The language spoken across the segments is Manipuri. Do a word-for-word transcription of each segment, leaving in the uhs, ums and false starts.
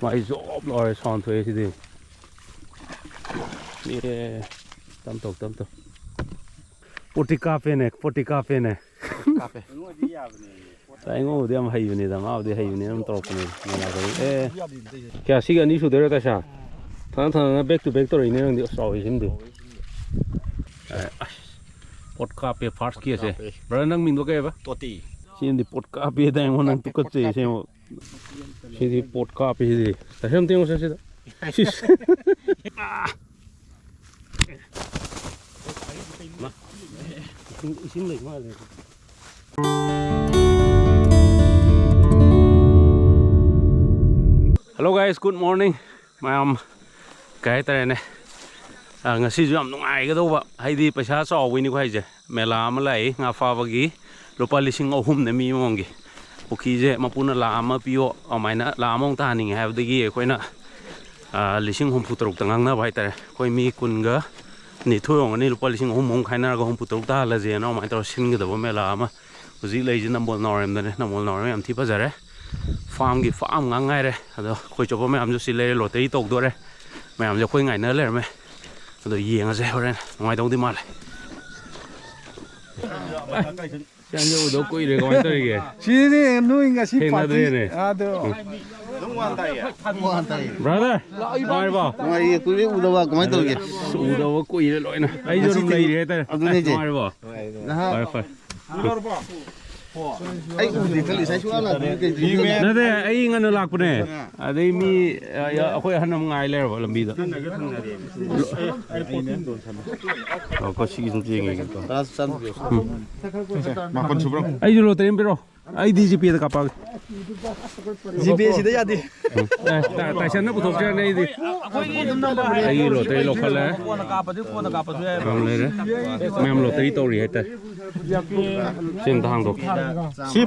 ꯃꯥꯏ ꯖꯣꯞ ꯂꯥꯎꯔꯦ, ꯁꯥꯎꯟ ꯊꯣꯛꯑꯦ ꯁꯤꯗꯤ꯫ ꯑꯦ, ꯇꯞ ꯇꯧ, ꯇꯞ ꯇꯧ꯫ ꯄꯣꯠꯇꯤ ꯀꯥꯞꯄꯦꯅꯦ, ꯄꯣꯠꯇꯤ ꯀꯥꯞꯄꯦꯅꯦ꯫ ꯀꯥꯞꯄꯦ꯫ ꯇꯥꯏꯉꯣꯕꯨꯗꯤ ꯌꯥꯝ ꯍꯩꯕꯅꯤꯗ, ꯃꯥꯕꯨꯗꯤ ꯍꯩꯕꯅꯤ ꯑꯗꯨꯝ ꯇꯧꯔꯛꯄꯅꯦ꯫ ꯃꯦꯂꯥꯗꯗꯤ꯫ ꯑꯦ, ꯀꯌꯥ, ꯁꯤꯒ ꯑꯅꯤ ꯁꯨꯗꯣꯏꯔꯣ, ꯇꯥꯏꯁꯥ? ꯊꯪꯅ ꯊꯪꯅꯅ back to back ꯇꯧꯔꯛꯏꯅꯦ ꯅꯪꯗꯤ꯫ ꯑꯁ, ꯆꯥꯎꯋꯤ ꯁꯤꯝꯗꯤ꯫ ꯑꯦ, ꯑꯁ, ꯄꯣꯠ ꯀꯥꯞꯄꯦ first ꯀꯤꯁꯦ꯫ ꯀꯥꯞꯄꯦ꯫ Brother, ꯅꯪ ꯃꯤꯡꯗꯣ ꯀꯩ ꯍꯥꯏꯕ? ꯇꯣꯇꯤ꯫ ꯁꯤꯃꯗꯤ ꯄꯣꯠ ꯀꯥꯞꯄꯦ ꯇꯥꯏꯉꯣ, ꯅꯪ ꯇꯨꯀꯠꯆꯩ ꯑꯁꯦꯡꯕ꯫ ꯁꯤꯗꯤ ꯄꯣꯠ ꯀꯥꯞꯄꯤ ꯁꯤꯗꯤ꯫ ꯇꯥꯏꯁꯟ ꯑꯝꯇ ꯌꯦꯡꯉꯨꯁꯦ ꯁꯤꯗ꯫ ꯁꯤꯁ꯫ ꯏꯁꯤꯡ, ꯏꯁꯤꯡ ꯂꯩ ꯃꯥꯜꯂꯦ꯫ Hello guys, good morning. ꯃꯌꯥꯝ, ꯀꯩ ꯍꯥꯏꯇꯥꯔꯦꯅꯦ, ꯑ, ꯉꯁꯤꯁꯨ ꯌꯥꯝ ꯅꯨꯡꯉꯥꯏꯒꯗꯧꯕ, ꯍꯥꯏꯗꯤ ꯄꯩꯁꯥ ꯆꯥꯎꯕꯩꯅꯤꯀꯣ ꯍꯥꯏꯁꯦ꯫ ꯃꯦꯂꯥ ꯑꯃ ꯂꯥꯛꯏ ꯉꯥ ꯐꯥꯕꯒꯤ, ꯂꯨꯄꯥ ꯂꯤꯁꯤꯡ ꯑꯍꯨꯝꯅꯦ ꯃꯤ ꯑꯃꯃꯝꯒꯤ꯫ ꯄꯨꯈ꯭ꯔꯤꯁꯦ ꯃꯄꯨꯅ ꯂꯥꯈ ꯑꯃ ꯄꯤꯌꯣ, ꯑꯗꯨꯃꯥꯏꯅ ꯂꯥꯈ ꯑꯃꯃꯨꯛ ꯇꯥꯍꯟꯅꯤꯡꯉꯦ ꯍꯥꯏꯕꯗꯒꯤ ꯑꯩꯈꯣꯏꯅ, ꯑ, ꯂꯤꯁꯤꯡ ꯍꯨꯝꯐꯨ ꯇꯔꯨꯛꯇ ꯉꯥꯡꯅꯕ ꯍꯥꯏꯇꯥꯔꯦ꯫ ꯑꯩꯈꯣꯏ ꯃꯤ ꯀꯨꯟꯒ ꯅꯤꯊꯣꯏ ꯑꯣꯏꯔꯝꯒꯅꯤ, ꯂꯨꯄꯥ ꯂꯤꯁꯤꯡ ꯑꯍꯨꯝꯃꯨꯛ ꯈꯥꯏꯅꯔꯒ ꯍꯨꯝꯐꯨ ꯇꯔꯨꯛ ꯇꯥꯍꯜꯂꯁꯦꯅ ꯑꯗꯨꯃꯥꯏꯅ ꯇꯧꯔꯒ ꯁꯤꯟꯒꯗꯕ ꯃꯦꯂꯥ ꯑꯃ꯫ ꯍꯧꯖꯤꯛ ꯂꯩꯔꯤꯁꯦ ꯅꯝꯕꯣꯜ ꯅꯥꯎꯔꯦꯝꯗꯅꯦ꯫ ꯅꯝꯕꯣꯜ ꯅꯥꯎꯔꯦꯝ ꯌꯥꯝ ꯊꯤ ꯐꯖꯔꯦ꯫ ꯐꯥꯝꯒꯤ ꯐꯥꯝ ꯉꯥꯛ ꯉꯥꯏꯔꯦ꯫ ꯑꯗꯣ ꯈꯣꯏ ꯆꯣꯞꯄ ꯃꯌꯥꯝꯁꯨ ꯁꯤ ꯂꯩꯔꯦ, ꯂꯣꯇꯔꯤ ꯇꯧꯗꯣꯔꯦ꯫ ꯃꯌꯥꯝꯁꯦ ꯑꯩꯈꯣꯏ ꯉꯥꯏꯅ ꯂꯩꯔꯝꯃꯦ꯫ ꯑꯗꯣ ꯌꯦꯡꯉꯁꯦ ꯍꯣꯔꯦꯟ꯫ ꯅꯨꯡꯉꯥꯏꯗꯧꯗꯤ ꯃꯥꯜꯂꯦ꯫ ꯆꯦꯟꯁꯦ ꯎꯗꯧ ꯀꯨꯏꯔꯦ, ꯀꯃꯥꯏꯅ ꯇꯧꯔꯤꯒꯦ? ꯁꯤꯅꯤ ꯅꯣꯏ ꯉꯁꯤ ꯊꯦꯡꯅꯗ꯭ꯔꯦꯅꯦ꯫ ꯄꯥꯔꯇꯤ꯫ ꯑꯗꯣ꯫ Brother, ꯅꯨꯡꯉꯥꯏꯔꯤꯕꯣ? ꯅꯨꯡꯉꯥꯏꯔꯤꯌꯦ, ꯀꯨꯏꯔꯦ ꯎꯗꯕ, ꯀꯃꯥꯏꯅ ꯇꯧꯔꯤꯒꯦ? ꯑꯁ, ꯎꯗꯕ ꯀꯨꯏꯔꯦ ꯂꯣꯏꯅ꯫ ꯑꯩꯁꯨ ꯑꯗꯨꯝ ꯉꯁꯤꯗꯤ ꯂꯩꯔꯤ ꯍꯥꯏꯇꯥꯔꯦ꯫ ꯑꯗꯨꯅꯦ ꯍꯥꯏꯁꯦ꯫ ꯅꯨꯡꯉꯥꯏꯔꯤꯕꯣ? ꯅꯍꯥ꯫ ꯐꯔꯦ, ꯐꯔꯦ꯫ ꯑꯩ ꯎꯗꯦ ꯈꯜꯂꯤ, ꯉꯁꯥꯏ ꯁꯨꯡꯂꯥꯛ ꯂꯥꯛꯇꯦ, ꯀꯩ ꯅꯠꯇꯦ, ꯑꯩ ꯉꯟꯅ ꯂꯥꯛꯄꯅꯦ꯫ ꯑꯗꯩ ꯃꯤ, ꯑ, ꯑꯩꯈꯣꯏ ꯑꯍꯟ ꯑꯃ ꯉꯥꯏ ꯂꯩꯔꯕ ꯂꯝꯕꯤꯗ꯫ ꯑꯣ, ꯀꯣ, ꯁꯤꯒꯤ ꯁꯨꯝ ꯌꯦꯡꯉꯦ꯫ ꯇꯔꯥ ꯆꯥꯝ ꯄꯤꯌꯣ꯫ ꯃꯥꯄꯟ ꯁꯨꯕ꯭ꯔꯣ? ꯑꯩꯁꯨ ꯂꯣꯇꯔꯤ ꯑꯃ ꯄꯤꯔꯣ꯫ ꯑꯩꯗꯤ ꯖꯤꯄꯦꯗ ꯀꯥꯞꯄꯛꯑꯒꯦ꯫ ꯖꯤꯄꯦ ꯁꯤꯗ ꯌꯥꯗꯦ꯫ ꯎꯝ꯫ ꯑꯦ, ꯇꯥ-, ꯇꯥꯏꯁꯟꯅ ꯄꯨꯊꯣꯛꯆꯔꯅꯤ ꯑꯩꯗꯤ꯫ ꯑꯩꯒꯤ ꯂꯣꯇꯔꯤ ꯂꯧꯈꯠꯂꯦ꯫ ꯀꯣꯟꯅ ꯀꯥꯞꯄꯁꯨ, ꯀꯣꯟꯅ ꯀꯥꯞꯄꯁꯨ ꯌꯥꯏ꯫ ꯌꯥꯝ ꯂꯩꯔꯦ꯫ ꯃꯌꯥꯝ ꯂꯣꯇꯔꯤ ꯇꯧꯔꯤ ꯍꯥꯏꯇꯥꯔꯦ꯫ ꯁꯤ ꯑꯝꯇ ꯍꯥꯡꯗꯣꯛꯀꯦ꯫ ꯁꯤ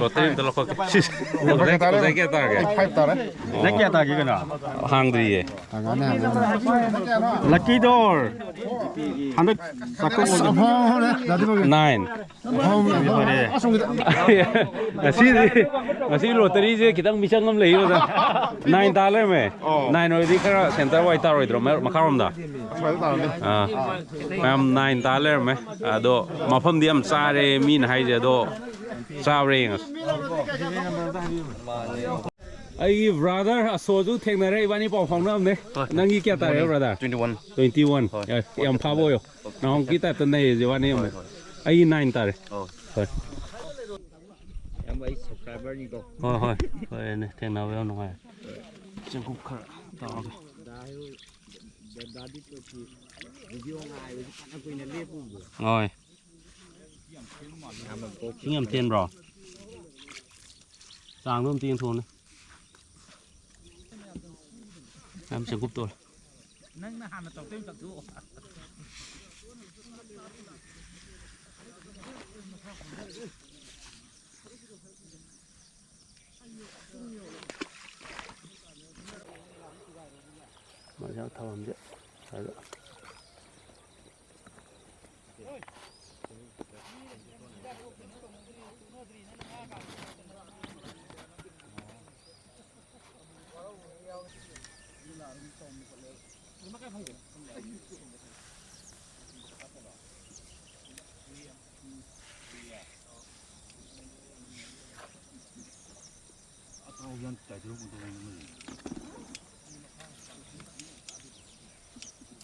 ꯂꯣꯇꯔꯤ ꯑꯝꯇ ꯂꯧꯊꯣꯛꯀꯦ꯫ ꯁꯤ ꯑꯣꯖꯥ ꯀꯌꯥ ꯇꯥꯔꯒꯦ? ꯐꯥꯏꯚ ꯇꯥꯔꯦ꯫ ꯅꯪ ꯀꯌꯥ ꯇꯥꯒꯦ ꯀꯩꯅꯣ? ꯍꯥꯡꯗ꯭ꯔꯤꯌꯦ꯫ ꯍꯪꯉꯅꯤ, ꯍꯪꯉꯅꯤ꯫ ꯂꯛꯀꯤ ꯗꯣꯔ꯫ ꯍꯟꯗꯛ ꯆꯥꯛꯀꯧꯕ ꯑꯁ, ꯑꯐꯥꯎꯕꯅꯦ꯫ ꯅꯥꯏꯟ꯫ ꯐꯔꯦ꯫ ꯉꯁꯤꯗꯤ, ꯉꯁꯤ ꯂꯣꯇꯔꯤꯁꯦ ꯈꯤꯇꯪ ꯃꯤꯆꯪ ꯑꯃ ꯂꯩꯌꯦ ꯑꯣꯖꯥ꯫ ꯅꯥꯏꯟ ꯇꯥ ꯂꯩꯔꯝꯃꯦ꯫ ꯑꯣ꯫ ꯅꯥꯏꯟ ꯑꯣꯏꯔꯗꯤ ꯈꯔ ꯁꯦꯟꯇꯔ ꯋꯥꯏ ꯇꯥꯔꯣꯏꯗ꯭ꯔꯣ? ꯃ-, ꯃꯈꯥꯔꯣꯝꯗ? ꯑꯁ꯭ꯋꯥꯏꯗ ꯇꯥꯔꯅꯤ꯫ ꯑꯥ꯫ ꯃꯌꯥꯝ ꯅꯥꯏꯟ ꯇꯥ ꯂꯩꯔꯝꯃꯦ꯫ ꯑꯗꯣ ꯃꯐꯝꯗꯤ ꯌꯥꯝ ꯆꯥꯔꯦ ꯃꯤꯅ ꯍꯥꯏꯁꯦ, ꯑꯗꯣ ꯆꯥꯕ꯭ꯔꯥ ꯌꯦꯡꯉꯁꯤ꯫ ꯑꯩꯒꯤ ꯕ꯭ꯔꯥꯗꯔ ꯑꯁꯣꯁꯨ ꯊꯦꯡꯅꯔꯦ, ꯏꯕꯥꯅꯤ ꯄꯥꯎ ꯐꯥꯎꯅꯕꯅꯦ꯫ ꯍꯣꯏ꯫ ꯅꯪꯒꯤ ꯀꯌꯥ ꯇꯥꯔꯦ, brother? Twenty one. Twenty one. ꯍꯣꯏ꯫ ꯑꯦ, ꯌꯥꯝ ꯐꯥꯕ ꯑꯣꯏꯌꯣ꯫ ꯅꯍꯥꯟꯃꯨꯛꯀꯤ ꯇꯥꯏꯞꯇ ꯅꯩꯔꯁꯦ ꯏꯕꯥꯅꯤ ꯑꯃꯨꯛ꯫ ꯍꯣꯏ, ꯍꯣꯏ꯫ ꯑꯩꯒꯤ ꯅꯥꯏꯟ ꯇꯥꯔꯦ꯫ ꯑꯣ꯫ ꯍꯣꯏ꯫ ꯏꯌꯥꯝꯕ, ꯑꯩ ꯁꯕꯁꯀ꯭ꯔꯥꯏꯕꯔꯅꯤꯀꯣ꯫ ꯍꯣꯏ, ꯍꯣꯏ꯫ ꯍꯣꯏꯅꯦ, ꯊꯦꯡꯅꯕ ꯌꯥꯝ ꯅꯨꯡꯉꯥꯏ꯫ ꯆꯦꯡꯀꯨꯞ ꯈꯔ ꯇꯧꯔꯒꯦ꯫ ꯗꯥ ꯍꯣꯏ, ꯗꯥ, ꯗꯥꯗꯤ ꯄꯣꯠꯁꯤ ꯚꯤꯗꯤꯑꯣ ꯉꯥꯏꯕꯁꯤ ꯐꯅ ꯀꯨꯏꯅ ꯂꯦꯞꯄꯨꯕꯗꯣ꯫ ꯍꯣꯏ꯫ ꯏꯁꯤꯡ ꯌꯥꯝ ꯊꯦꯟꯕ꯭ꯔꯣ? ꯆꯥꯡꯗꯣ ꯑꯝꯇ ꯌꯦꯡꯊꯣꯛꯎꯅꯦ꯫ ꯌꯥꯝ ꯆꯦꯡꯀꯨꯞ ꯇꯧꯔꯦ꯫ ꯅꯪꯅ ꯍꯥꯟꯅ ꯇꯧꯔꯛꯇꯣꯏ ꯑꯃ ꯇꯧꯊꯣꯛꯑꯣ꯫ ꯃꯆꯥ ꯊꯝꯐꯝꯁꯦ ꯁ꯭ꯋꯥꯏꯗ꯫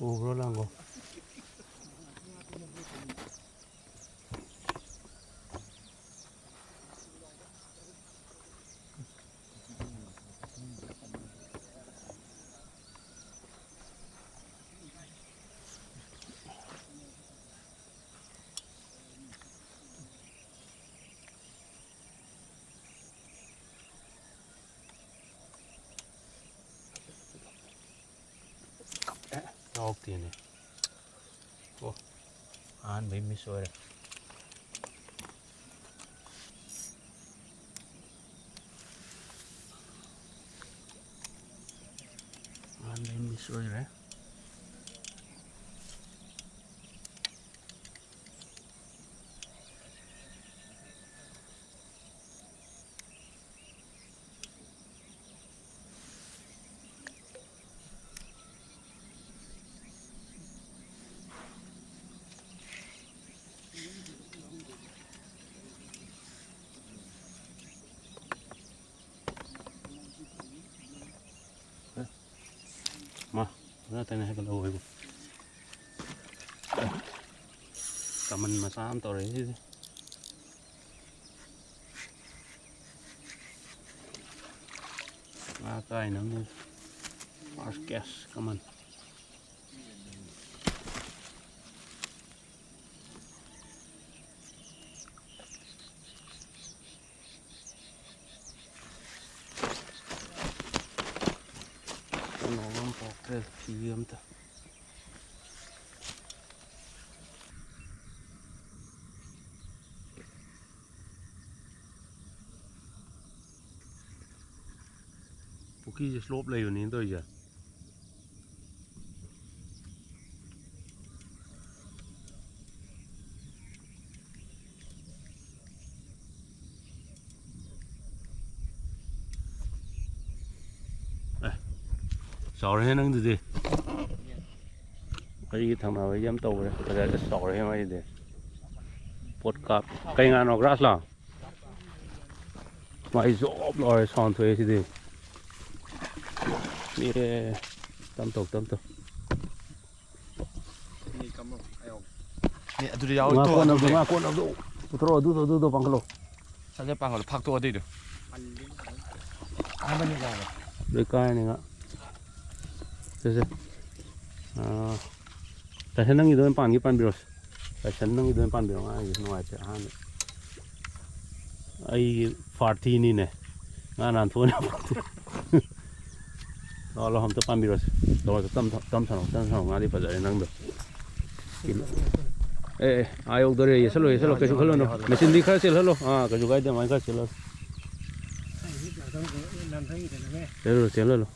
ꯎꯕ꯭ꯔꯣ, ꯂꯥꯡꯒꯣ? ꯌꯥꯎꯔꯛꯇꯦꯅꯦ꯫ ꯑꯣ, ꯑꯍꯥꯟꯕꯩ ꯃꯤꯁ ꯑꯣꯏꯔꯦ꯫ ꯃꯤꯁ ꯑꯣꯏꯈ꯭ꯔꯦ꯫ ꯃꯥ, ꯐꯖꯅ ꯇꯩꯅ ꯍꯦꯛꯒꯠꯂꯛꯑꯣ ꯑꯩꯕꯨ꯫ ꯀꯃꯟ ꯃꯆꯥ ꯑꯃ ꯇꯧꯔꯛꯏ ꯁꯤꯗꯤ꯫ ꯉꯥ ꯀꯥꯏꯅꯕꯅꯤ꯫ First cast ꯀꯃꯟ꯫ ꯀꯩꯅꯣ ꯑꯃ ꯄꯣꯛꯇ꯭ꯔꯦ, ꯐꯤ ꯑꯝꯇ꯫ ꯄꯨꯈ꯭ꯔꯤꯁꯦ slope ꯂꯩꯕꯅꯤꯅ ꯇꯧꯔꯤꯁꯦ꯫ ꯑꯦ, ꯆꯥꯎꯔꯦꯍꯦ ꯅꯪꯗꯨꯗꯤ꯫ ꯑꯩꯒꯤ ꯊꯪꯅꯕꯒꯤ ꯑꯃ ꯇꯧꯈ꯭ꯔꯦ꯫ ꯐꯖꯔꯦ, ꯆꯥꯎꯔꯦꯍꯦ ꯃꯥꯏꯗꯤ꯫ ꯄꯣꯠ ꯀꯥꯞ-, ꯀꯩ ꯉꯥꯅꯣ, grass ꯂꯣ? ꯃꯥꯏ ꯖꯣꯞ ꯂꯥꯎꯔꯦ, sound ꯊꯣꯛꯑꯦ ꯁꯤꯗꯤ꯫ ꯑꯦ, ꯇꯞ ꯇꯧ, ꯇꯞ ꯇꯧ꯫ ꯑꯦ, ꯑꯗꯨꯗꯤ ꯌꯥꯎꯔꯣꯏ, ꯉꯥ ꯇꯣꯛꯑꯣ, ꯀꯣꯟꯅꯕꯗꯣ, ꯑꯗꯨꯗꯤ꯫ ꯉꯥ ꯀꯣꯟꯅꯕꯗꯣ꯫ ꯄꯨꯊꯣꯔꯛꯑꯣ, ꯑꯗꯨꯗꯣ, ꯑꯗꯨꯗꯣ ꯄꯥꯡꯈꯠꯂꯣ꯫ ꯁꯠ ꯁꯠ ꯄꯥꯡꯈꯠꯂꯣ, ꯐꯥꯛꯇꯣꯛꯑꯣ ꯑꯗꯨꯏꯗꯣ꯫ ꯂꯣꯏ ꯀꯥꯏꯔꯅꯤ ꯉꯥ꯫ ꯁꯦ, ꯁꯦ꯫ ꯑꯥ, ꯇꯥꯏꯁꯟ ꯅꯪꯒꯤꯗꯣ ꯑꯣꯏꯅ ꯄꯥꯟꯒꯦ ꯄꯥꯟꯕꯤꯔꯣꯁꯦ꯫ ꯇꯥꯏꯁꯟ ꯅꯪꯒꯤꯗꯣ ꯑꯣꯏꯅ ꯄꯥꯟꯕꯤꯔꯣ, ꯑꯉꯥꯡꯒꯤ ꯅꯨꯡꯉꯥꯏꯇꯦ ꯑꯍꯥꯟꯕ꯫ ꯑꯩꯒꯤ ꯄꯥꯔꯇꯤꯅꯤꯅꯦ꯫ ꯉꯥ ꯅꯥꯟꯊꯣꯛꯑꯅꯤ꯫ ꯂꯥꯛꯑꯣ, ꯂꯥꯛꯑꯣ, ꯑꯝꯇ ꯄꯥꯟꯕꯤꯔꯣꯁꯦ꯫ ꯂꯥꯛꯑꯣ, ꯇꯝ-, ꯇꯝ ꯁꯥꯟꯅꯧ, ꯇꯝ ꯁꯥꯟꯅꯧ, ꯉꯥꯗꯤ ꯐꯖꯔꯦ ꯅꯪꯗꯣ꯫ ꯀꯤꯂꯣ-, ꯑꯦ, ꯑꯦ, ꯑꯥ ꯌꯧꯗꯣꯔꯦ, ꯌꯦꯁꯜꯂꯣ, ꯌꯦꯁꯜꯂꯣ, ꯀꯩꯁꯨ ꯈꯜꯂꯨꯅꯨ꯫ ꯃꯦꯆꯤꯟꯗꯤ ꯈꯔ ꯆꯦꯜꯍꯜꯂꯣ꯫ ꯑꯥ, ꯀꯩꯁꯨ ꯀꯥꯏꯗꯦ, ꯑꯗꯨꯃꯥꯏꯅ ꯈꯔ ꯆꯦꯜꯍꯜꯂꯣ꯫ ꯆꯦꯜꯍꯜꯂꯣ, ꯆꯦꯜꯍꯜꯂꯣ꯫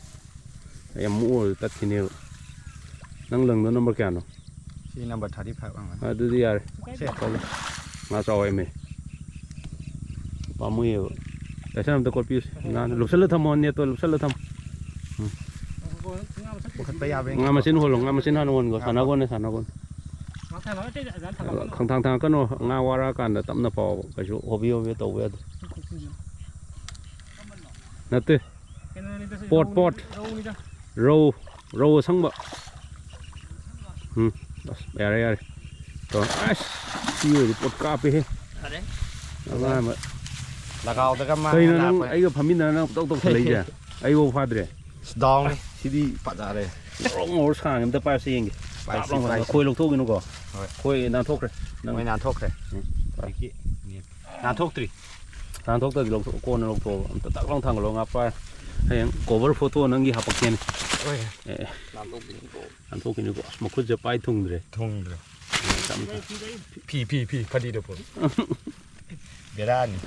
ꯌꯥꯝ ꯑꯣꯏꯔꯁꯨ ꯇꯠꯈꯤꯅꯦꯕ꯫ ꯅꯪ ꯂꯪꯗꯣ ꯅꯝꯕꯔ ꯀꯌꯥꯅꯣ? ꯁꯤ ꯅꯝꯕꯔ ꯊꯥꯔꯇꯤ ꯐꯥꯏꯚ ꯑꯣꯏꯔꯝꯒꯅꯤ꯫ ꯑꯗꯨꯗꯤ ꯌꯥꯔꯦ꯫ ꯁꯦ꯫ ꯉꯥ ꯆꯥꯎꯋꯦꯃꯦ꯫ ꯄꯥꯝꯃꯨꯏꯌꯦꯕ꯫ ꯄꯩꯁꯥ ꯑꯝꯇ ꯀꯣꯠꯄꯤꯌꯨꯁꯦ꯫ ꯉꯥ ꯂꯨꯞꯁꯜꯂ ꯊꯝꯃꯣ, ꯅꯦꯠꯇꯣ ꯂꯨꯞꯁꯜꯂ ꯊꯝꯃꯣ꯫ ꯎꯝ꯫ ꯄꯨꯈꯠꯄ ꯌꯥꯕ꯭ꯔꯥ ꯉꯥ ꯌꯦꯡꯒꯦ꯫ ꯃꯆꯤꯟ ꯍꯣꯜꯂꯣ, ꯉꯥ ꯃꯆꯤꯟ ꯍꯥꯟꯅ ꯍꯣꯟꯈꯣ꯫ ꯁꯥꯟꯅꯒꯣꯟꯅꯦ, ꯁꯥꯟꯅꯒꯣꯟ꯫ ꯈꯪꯊꯥꯡ ꯊꯥꯡꯉꯛꯀꯅꯣ, ꯉꯥ ꯋꯥꯔꯛꯑꯀꯥꯟꯗ ꯇꯞꯅ ꯄꯥꯎꯕ꯫ ꯀꯩꯁꯨ ꯍꯣꯕꯤ ꯍꯣꯕꯤ ꯇꯧꯕ ꯌꯥꯗꯦ꯫ ꯅꯠꯇꯦ꯫ ꯄꯣꯠ, ꯄꯣꯠ꯫ ꯔꯧꯅꯤꯗ꯫ ꯔꯧ, ꯔꯧ ꯑꯁꯪꯕ꯫ ꯎꯝ, ꯑꯁ, ꯌꯥꯔꯦ, ꯌꯥꯔꯦ꯫ ꯇꯣ, ꯑꯁ, ꯁꯤ ꯑꯣꯏꯔꯗꯤ ꯄꯣꯠ ꯀꯥꯞꯄꯦꯍꯦ꯫ ꯐꯔꯦ꯫ ꯑꯉꯥꯡ ꯑꯃ꯫ ꯂꯒꯥꯎꯗꯒ ꯃꯥ ꯀꯩꯅꯣ ꯅꯪ ꯂꯥꯛꯄ꯫ ꯑꯩꯒ ꯐꯝꯃꯤꯟꯅꯔ ꯅꯪ ꯄꯪꯇꯧ ꯇꯧꯁꯜꯂꯛꯏꯁꯦ? ꯑꯩꯕꯨ ꯐꯥꯗ꯭ꯔꯦ꯫ ꯁꯤꯗꯤ ꯐꯖꯔꯦ꯫ ꯉꯧꯔꯣꯛ ꯉꯧꯔ ꯁꯥꯡꯉꯦ, ꯑꯝꯇ ꯄꯥꯏꯔꯁꯦ ꯌꯦꯡꯒꯦ꯫ ꯄꯥꯏꯁꯤ, ꯇꯥꯞ ꯂꯥꯎ ꯄꯥꯏꯁꯤ꯫ ꯈꯣꯏ ꯂꯧꯊꯣꯛꯈꯤꯅꯨꯀꯣ꯫ ꯍꯣꯏ꯫ ꯈꯣꯏ ꯅꯥꯟꯊꯣꯛꯈ꯭ꯔꯦ꯫ ꯅꯪ ꯃꯣꯏ ꯅꯥꯟꯊꯣꯛꯈ꯭ꯔꯦ꯫ ꯎꯝ꯫ ꯍꯧꯖꯤꯛꯀꯤ ꯅꯥꯟꯊꯣꯛꯇ꯭ꯔꯤ꯫ ꯅꯥꯟꯊꯣꯛꯇꯗꯤ ꯂꯧꯊꯣꯛ-, ꯀꯣꯟꯅ ꯂꯧꯊꯣꯛꯑꯣ꯫ ꯑꯝꯇ ꯇꯥꯛ ꯂꯥꯎ ꯊꯥꯡꯒꯠꯂꯣ, ꯉꯥ ꯄꯥꯏꯔ꯫ ꯍꯌꯦꯡ cover photo ꯅꯪꯒꯤ ꯍꯥꯄꯛꯀꯦꯅꯦ꯫ ꯍꯣꯏ꯫ ꯑꯦ, ꯑꯦ꯫ ꯅꯥꯟꯊꯣꯛꯈꯤꯅꯨꯀꯣ꯫ ꯅꯥꯟꯊꯣꯛꯈꯤꯅꯨꯀꯣ꯫ ꯑꯁ, ꯃꯈꯨꯠꯁꯦ ꯄꯥꯏ ꯊꯨꯡꯗ꯭ꯔꯦ꯫ ꯊꯨꯡꯗ꯭ꯔꯦ꯫ ꯑꯦ, ꯇꯞꯅ, ꯇꯞꯅ꯫ ꯐꯤ, ꯐꯤ, ꯐꯤ, ꯐꯗꯤꯗꯣ ꯄꯨꯔꯛꯑꯣ꯫ ꯕꯦꯔꯥꯅꯤ꯫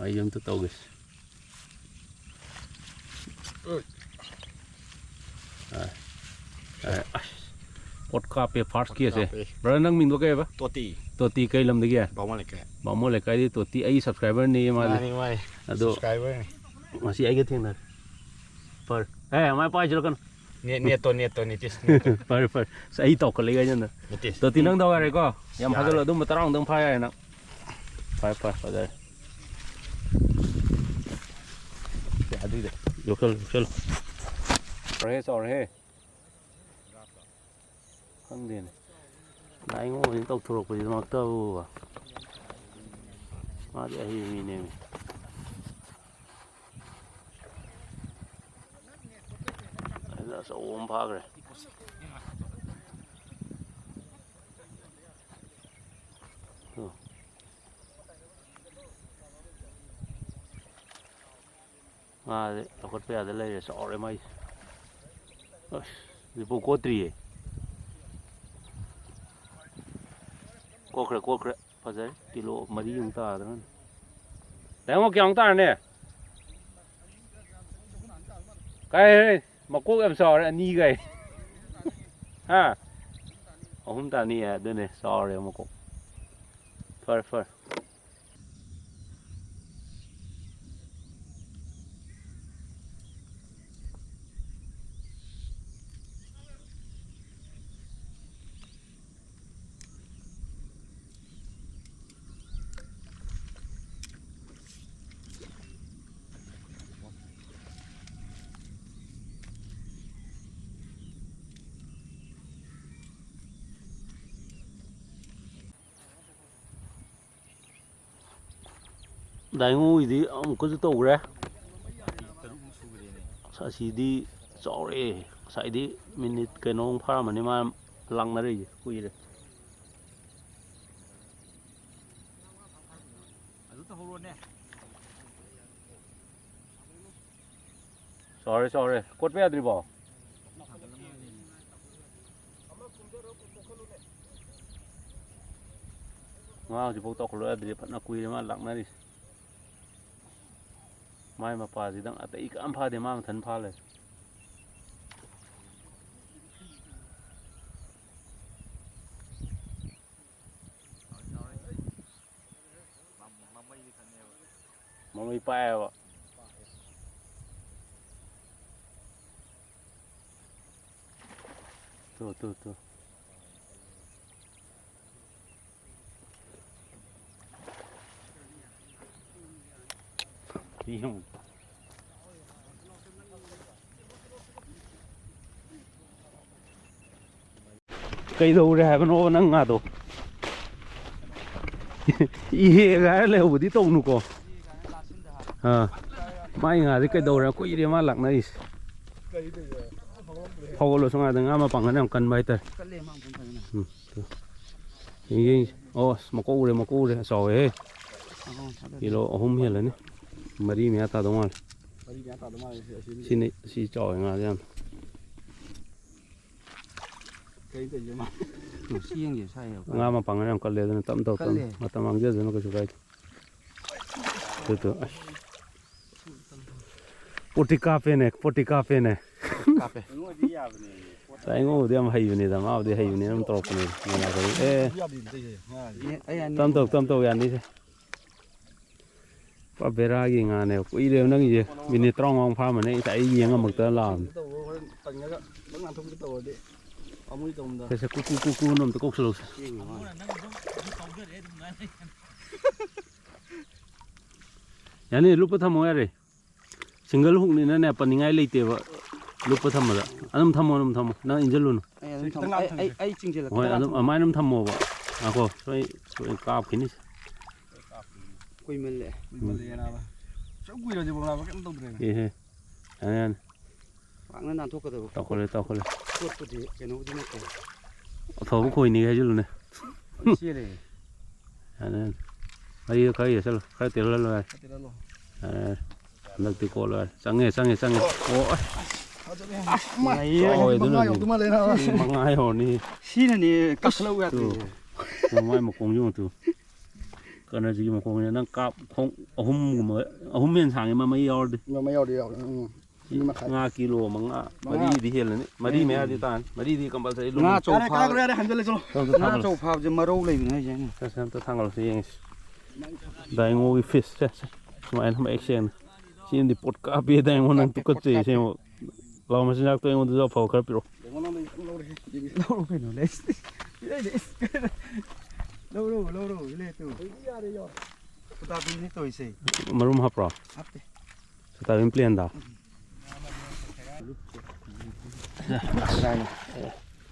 ꯑꯩ ꯑꯝꯇ ꯇꯧꯒꯦ꯫ ꯑ, ꯑ, ꯑꯁ, ꯄꯣꯠ ꯀꯥꯞꯄꯦ, first ꯀꯦꯁꯦ꯫ ꯀꯥꯞꯄꯦ꯫ Brother, ꯅꯪ ꯃꯤꯡꯗꯣ ꯀꯩ ꯍꯥꯏꯕ? ꯇꯣꯇꯤ꯫ ꯇꯣꯇꯤ ꯀꯩ ꯂꯝꯗꯒꯤ? ꯕꯥꯃꯣꯟ ꯂꯩꯀꯥꯏ꯫ ꯕꯥꯃꯣꯟ ꯂꯩꯀꯥꯏꯗꯤ ꯇꯣꯇꯤ ꯑꯩ subscriber ꯅꯦ ꯃꯥꯗꯤ꯫ ꯃꯥꯅꯤ, ꯃꯥꯅꯤ꯫ ꯑꯗꯣ subscriber ꯅꯤ꯫ ꯉꯁꯤ ꯑꯩꯒ ꯊꯦꯡꯅꯔꯦ꯫ ꯐꯔꯦ꯫ ꯑꯦ, ꯃꯥꯏ ꯄꯥꯏꯁꯤꯜꯂꯛꯀꯅꯨ꯫ ꯅꯦ-, ꯅꯦꯠꯇꯣ, ꯅꯦꯠꯇꯣ, ꯅꯤꯇꯤꯁ, ꯅꯦꯠꯇꯣ꯫ ꯐꯔꯦ, ꯐꯔꯦ꯫ ꯑꯁ, ꯑꯩ ꯇꯧꯈꯠꯂꯛꯏ ꯀꯥꯏꯅ꯫ ꯅꯤꯇꯤꯁ꯫ ꯇꯣꯇꯤ ꯅꯪ ꯗꯥꯎ ꯌꯥꯔꯦꯀꯣ? ꯌꯥꯝ ꯌꯥꯔꯦ꯫ ꯐꯥꯖꯜꯂꯣ꯫ ꯑꯗꯨꯝꯕ ꯇꯔꯥꯃꯨꯛꯇꯪ ꯐꯥ ꯌꯥꯔꯦ ꯅꯪ꯫ ꯐꯔꯦ, ꯐꯔꯦ, ꯐꯖꯔꯦ꯫ ꯌꯥꯗ꯭ꯔꯤꯗ꯫ ꯌꯣꯛꯁꯜꯂꯨ, ꯌꯣꯛꯁꯜꯂꯨ꯫ ꯆꯥꯎꯔꯦꯍꯦ, ꯆꯥꯎꯔꯦꯍꯦ꯫ ꯈꯪꯗꯦꯅꯦ꯫ ꯂꯥꯏꯉꯣ ꯍꯧꯖꯤꯛ ꯇꯧꯊꯣꯔꯛꯄꯁꯤꯗꯃꯛꯇꯕꯨꯕ꯫ ꯃꯥꯗꯤ ꯑꯍꯩꯕ ꯃꯤꯅꯦꯃꯤ꯫ ꯑꯗꯨꯅ ꯑꯆꯧꯕ ꯑꯃ ꯐꯥꯈ꯭ꯔꯦ꯫ ꯇꯨ꯫ ꯉꯥꯁꯦ ꯂꯧꯈꯠꯄ ꯌꯥꯗ ꯂꯩꯔꯦ, ꯆꯥꯎꯔꯦ ꯃꯥꯏꯁꯦ꯫ ꯑꯁ, ꯍꯧꯖꯤꯛꯐꯥꯎ ꯀꯣꯠꯇ꯭ꯔꯤꯌꯦ꯫ ꯀꯣꯠꯈ꯭ꯔꯦ, ꯀꯣꯠꯈ꯭ꯔꯦ꯫ ꯐꯖꯔꯦ꯫ ꯀꯤꯂꯣ ꯃꯔꯤꯃꯨꯛ ꯇꯥꯗ꯭ꯔꯅꯦ꯫ ꯇꯥꯃꯣ, ꯀꯌꯥꯃꯨꯛ ꯇꯥꯔꯅꯤ? ꯀꯥꯏ ꯍꯦ? ꯃꯀꯣꯛ ꯌꯥꯝ ꯆꯥꯎꯔꯦ, ꯑꯅꯤꯒꯥꯏ꯫ ꯍꯥ? ꯑꯍꯨꯝ ꯇꯥꯅꯤ ꯍꯥꯏ, ꯑꯗꯨꯅꯦ ꯆꯥꯎꯔꯦ ꯃꯀꯣꯛ꯫ ꯐꯔꯦ, ꯐꯔꯦ꯫ ꯗꯥꯏꯉꯣꯒꯤꯗꯤ ꯑꯃꯨꯛꯀꯁꯨ ꯇꯧꯈ꯭ꯔꯦ꯫ ꯑꯁ, ꯑꯁꯤꯗꯤ ꯆꯥꯎꯔꯛꯑꯦ꯫ ꯉꯁꯥꯏꯗꯤ ꯃꯤꯅꯤꯠ ꯀꯩꯅꯣꯃꯨꯛ ꯐꯥꯔꯝꯃꯅꯤ ꯃꯥ ꯂꯥꯛꯅꯔꯛꯏꯁꯦ ꯀꯨꯏꯔꯦ꯫ ꯑꯗꯨ ꯇꯧꯍꯧꯔꯣꯅꯦ꯫ ꯆꯥꯎꯔꯦ, ꯆꯥꯎꯔꯦ꯫ ꯀꯣꯠꯄ ꯌꯥꯗ꯭ꯔꯤꯕꯣ? ꯉꯥ ꯍꯧꯖꯤꯛꯐꯥꯎ ꯇꯧꯈꯠꯂꯛ ꯌꯥꯗ꯭ꯔꯤ꯫ ꯐꯅ ꯀꯨꯏꯔꯦ ꯃꯥ ꯂꯥꯛꯅꯔꯤꯁꯦ꯫ ꯃꯥꯏ ꯃꯄꯥꯁꯤꯗꯪ ꯑꯇꯩ ꯀꯔꯝ ꯐꯥꯗꯦ, ꯃꯥ ꯃꯊꯟ ꯐꯥ ꯂꯩ꯫ ꯃꯃꯩ ꯄꯥꯛꯑꯦꯕ꯫ ꯇꯨ, ꯇꯨ, ꯇꯨ꯫ ꯌꯦꯡꯉꯨ꯫ ꯀꯩꯗꯧꯔꯦ ꯍꯥꯏꯕꯅꯣ ꯅꯪ ꯉꯥꯗꯣ? ꯏꯍꯦꯒ ꯍꯥꯏꯔ ꯂꯩꯍꯧꯕꯗꯤ ꯇꯧꯅꯨꯀꯣ꯫ ꯑꯥ, ꯃꯥꯏ ꯉꯥꯗꯤ ꯀꯩꯗꯧꯔꯦ? ꯀꯨꯏꯔꯦ ꯃꯥ ꯂꯥꯛꯅꯔꯤꯁꯦ꯫ ꯐꯥꯎꯒꯠꯂꯣꯁꯨ ꯉꯥꯗ ꯉꯥ ꯃꯄꯥꯡꯒꯜ ꯌꯥꯝ ꯀꯟꯕ ꯍꯥꯏꯇꯥꯔꯦ꯫ ꯎꯝ, ꯇꯨ꯫ ꯌꯦꯡ, ꯌꯦꯡ꯫ ꯑꯣ, ꯑꯁ, ꯃꯀꯣꯛ ꯎꯔꯦ, ꯃꯀꯣꯛ ꯎꯔꯦ꯫ ꯆꯥꯎꯋꯦꯍꯦ꯫ ꯀꯤꯂꯣ ꯑꯍꯨꯝ ꯍꯦꯜꯂꯅꯤ꯫ ꯃꯔꯤ ꯃꯌꯥ ꯇꯥꯗꯧ ꯃꯥꯜꯂꯦ꯫ ꯃꯔꯤ ꯃꯌꯥ ꯇꯥꯗꯧ ꯃꯥꯜꯂꯦ ꯁꯤ, ꯑꯁꯤꯗꯤ꯫ ꯁꯤꯅꯤ, ꯁꯤ ꯆꯥꯎꯋꯦ ꯉꯥꯁꯦ ꯌꯥꯝ꯫ ꯀꯩꯅꯣ ꯇꯧꯔꯤꯁꯦ ꯃꯥ? ꯁꯤ ꯌꯦꯡꯒꯦ, ꯁꯥꯏ ꯌꯦꯡꯉꯨ꯫ ꯉꯥ ꯃꯄꯥꯡꯒꯜ ꯌꯥꯝ ꯀꯜꯂꯦ, ꯑꯗꯨꯅ ꯇꯞ ꯇꯧ, ꯇꯞ꯫ ꯀꯜꯂꯦ꯫ ꯃꯇꯝ ꯃꯥꯡꯖꯁꯅꯨ, ꯀꯩꯁꯨ ꯀꯥꯏꯗꯦ꯫ ꯑꯗꯨꯗꯣ, ꯑꯁ꯫ ꯄꯣꯠꯇꯤ ꯀꯥꯞꯄꯦꯅꯦ, ꯄꯣꯠꯇꯤ ꯀꯥꯞꯄꯦꯅꯦ꯫ ꯀꯥꯞꯄꯦ꯫ ꯇꯥꯏꯉꯣꯗꯤ ꯌꯥꯝ ꯍꯩꯕꯅꯤꯗ, ꯃꯥꯕꯨꯗꯤ ꯍꯩꯕꯅꯤꯅ ꯑꯗꯨꯝ ꯇꯧꯔꯛꯄꯅꯦ꯫ ꯃꯦꯂꯥꯗꯗꯤ꯫ ꯑꯦ, ꯑꯩ ꯑꯅꯤ ꯇꯝ ꯇꯧ, ꯇꯝ ꯇꯧ, ꯌꯥꯅꯤꯁꯦ꯫ ꯄꯨꯔꯥ ꯕꯦꯔꯥꯒꯤ ꯉꯥꯅꯦꯕ꯫ ꯀꯨꯏꯔꯦꯕ ꯅꯪꯒꯤꯁꯦ꯫ ꯃꯤꯅꯤꯠ ꯇꯔꯥꯃꯉꯥꯃꯨꯛ ꯐꯥꯔꯝꯃꯅꯤ꯫ ꯑꯩ ꯉꯁꯥꯏ ꯌꯦꯡꯉꯝꯃꯛꯇꯅ ꯂꯥꯛꯑꯕꯅꯤ꯫ ꯇꯧꯔꯣ, ꯍꯣꯔꯦꯟ ꯇꯪꯉꯒ ꯂꯣꯏ ꯉꯥꯟꯊꯣꯛꯄꯤ ꯇꯧꯔꯗꯤ ꯄꯥꯝꯃꯨꯏ ꯇꯧꯕꯗ꯫ ꯁꯦ, ꯁꯦ, ꯀꯨ, ꯀꯨ, ꯀꯨ, ꯀꯨ ꯑꯃ ꯑꯝꯇ ꯀꯣꯛꯁꯜꯂꯧꯁꯦ꯫ ꯆꯦꯡꯒꯤ ꯃꯥꯅ꯫ ꯌꯥꯅꯤ, ꯂꯨꯞꯄ ꯊꯝꯃꯣ ꯌꯥꯔꯦ꯫ ꯁꯤꯡꯒꯜ ꯍꯨꯛꯅꯤꯅꯅꯦ, ꯄꯟꯅꯤꯡꯉꯥꯏ ꯂꯩꯇꯦꯕ꯫ ꯂꯨꯞꯄ ꯊꯝꯕꯗ꯫ ꯑꯗꯨꯝ ꯊꯝꯃꯣ, ꯑꯗꯨꯝ ꯊꯝꯃꯣ꯫ ꯅꯪ ꯏꯟꯖꯜꯂꯨꯅꯨ꯫ ꯑꯩ ꯑꯗꯨꯝ ꯊꯝꯃꯣ꯫ ꯑꯩ, ꯑꯩ, ꯑꯩ ꯆꯤꯡꯁꯤꯜꯂꯛꯀꯦ꯫ ꯍꯣꯏ, ꯑꯗꯨꯝ ꯑꯗꯨꯃꯥꯏꯅ ꯑꯗꯨꯝ ꯊꯝꯃꯣꯕ꯫ ꯉꯥꯏꯈꯣ, ꯁꯣꯏ, ꯁꯣꯏ ꯀꯥꯞꯈꯤꯅꯤ꯫ ꯀꯨꯏꯃꯜꯂꯦ꯫ ꯀꯨꯏꯃꯜꯂꯦ ꯅꯥꯕ꯫ ꯁꯨꯝ ꯀꯨꯏꯔꯗꯤ ꯅꯥꯕ ꯀꯩꯝ ꯇꯧꯗ꯭ꯔꯦꯅꯦ꯫ ꯑꯦꯍꯦ꯫ ꯌꯥꯅꯤ, ꯌꯥꯅꯤ꯫ ꯄꯥꯛꯅ ꯅꯥꯟꯊꯣꯛꯀꯗꯕ꯫ ꯇꯧꯈꯠꯂꯦ, ꯇꯧꯈꯠꯂꯦ꯫ ꯄꯣꯠꯄꯨꯗꯤ ꯀꯩꯅꯣꯕꯨꯗꯤ ꯅꯠꯇꯦ꯫ ꯑꯐꯕ ꯈꯣꯏꯅꯤ ꯍꯥꯏꯖꯤꯜꯂꯨꯅꯦ꯫ ꯆꯦꯜꯂꯦ꯫ ꯌꯥꯅꯤ, ꯌꯥꯅꯤ꯫ ꯑꯩ ꯈꯔ ꯌꯦꯠꯁꯜꯂꯨ, ꯈꯔ ꯇꯦꯜꯍꯜꯂꯨ ꯌꯥꯔꯦ꯫ ꯐꯠꯇꯦꯗ ꯂꯣ꯫ ꯌꯥꯔꯦ, ꯌꯥꯔꯦ꯫ ꯍꯟꯗꯛꯇꯤ ꯀꯣꯠꯂꯣ ꯌꯥꯔꯦ꯫ ꯆꯪꯉꯦ, ꯆꯪꯉꯦ, ꯆꯪꯉꯦ꯫ ꯑꯣ, ꯑꯁ꯫ ꯆꯥꯎꯋꯦ ꯑꯗꯨꯅꯅꯦ꯫ ꯃꯉꯥ ꯌꯧꯗꯤ ꯃꯥꯜꯂꯦ꯫ ꯃꯤ ꯃꯉꯥ ꯌꯧꯔꯅꯤ꯫ ꯁꯤꯅꯅꯦ ꯀꯛꯈꯠꯂꯛꯎ ꯌꯥꯗ꯭ꯔꯤꯁꯦ꯫ ꯇꯨ, ꯃꯥꯏ ꯃꯈꯣꯡꯁꯤ ꯌꯦꯡꯉꯨ ꯇꯨ꯫ ꯀꯅꯔꯖꯤꯒꯤ ꯃꯈꯣꯡꯁꯦ ꯅꯪ ꯀꯥꯞ ꯈꯣꯡ ꯑꯍꯨꯝꯒꯨꯝꯕ, ꯑꯍꯨꯝ ꯍꯦꯟꯅ ꯁꯥꯡꯉꯦ ꯃꯃꯩ ꯌꯥꯎꯔꯗꯤ꯫ ꯃꯃꯩ ꯌꯥꯎꯔꯗꯤ ꯌꯥꯎꯔꯦ꯫ ꯎꯝ꯫ ꯑꯅꯤ ꯃꯈꯥꯏ꯫ ꯉꯥ ꯀꯤꯂꯣ ꯃꯉꯥ, ꯃꯉꯥ꯫ ꯃꯔꯤꯗꯤ ꯍꯦꯜꯂꯅꯤ꯫ ꯃꯔꯤ ꯃꯌꯥꯗꯤ ꯇꯥꯔꯅꯤ꯫ ꯃꯔꯤꯗꯤ ꯀꯝꯄꯜꯁꯔꯤ ꯂꯨꯝꯃꯤ꯫ ꯉꯥ ꯑꯆꯧ ꯌꯥꯔꯦ, ꯐꯥ-, ꯀꯥꯏꯈ꯭ꯔꯣ, ꯌꯥꯔꯦ, ꯍꯟꯖꯜꯂꯦ, ꯆꯠꯂꯣ꯫ ꯆꯠꯂꯣ, ꯉꯥ ꯆꯠꯂꯣ꯫ ꯑꯆꯧ ꯐꯥꯕꯁꯦ ꯃꯔꯧ ꯂꯩꯕꯅꯦ ꯍꯥꯏꯁꯦ ꯑꯩꯅ꯫ ꯁꯦ, ꯁꯦ, ꯑꯝꯇ ꯊꯥꯡꯒꯠꯂꯁꯤ ꯌꯦꯡꯉꯁꯤ꯫ ꯗꯥꯏꯉꯣꯒꯤ ꯐꯤꯁꯁꯦ, ꯁꯦ, ꯁꯨꯃꯥꯏꯅ ꯃꯌꯦꯛ ꯁꯦꯡꯅ꯫ ꯁꯤꯃꯗꯤ ꯄꯣꯠ ꯀꯥꯞꯄꯦ ꯗꯥꯏꯉꯣ, ꯅꯪ ꯀꯥꯞꯄꯦ, ꯄꯣꯠ ꯇꯨꯀꯠꯆꯩ ꯀꯥꯞꯄꯦ꯫ ꯑꯁꯦꯡꯕ꯫ ꯂꯥꯎ, ꯃꯆꯤꯟꯖꯥꯛꯇꯣ ꯑꯩꯉꯣꯟꯗꯁꯨ ꯑꯐꯕ ꯈꯔ ꯄꯤꯔꯛꯑꯣ꯫ ꯌꯦꯡꯉꯣ, ꯅꯪ ꯂꯩ, ꯂꯧꯔꯦ, ꯌꯦꯡꯉꯦ꯫ ꯂꯧꯔꯣ ꯀꯩꯅꯣ, ꯂꯩ꯫ ꯁꯤꯗꯩꯗꯤ ꯏꯁ꯫ ꯂꯧꯔꯣ, ꯂꯧꯔꯣ, ꯏꯂꯦ ꯇꯨ꯫ ꯁꯣꯇꯥꯕꯤꯝꯅꯤ ꯇꯧꯔꯤꯁꯦ꯫ ꯃꯔꯨꯝ ꯍꯥꯞꯄ꯭ꯔꯣ? ꯍꯥꯞꯇꯦ꯫ ꯁꯣꯇꯥꯕꯤꯝ ꯄ꯭ꯂꯦꯟꯗ?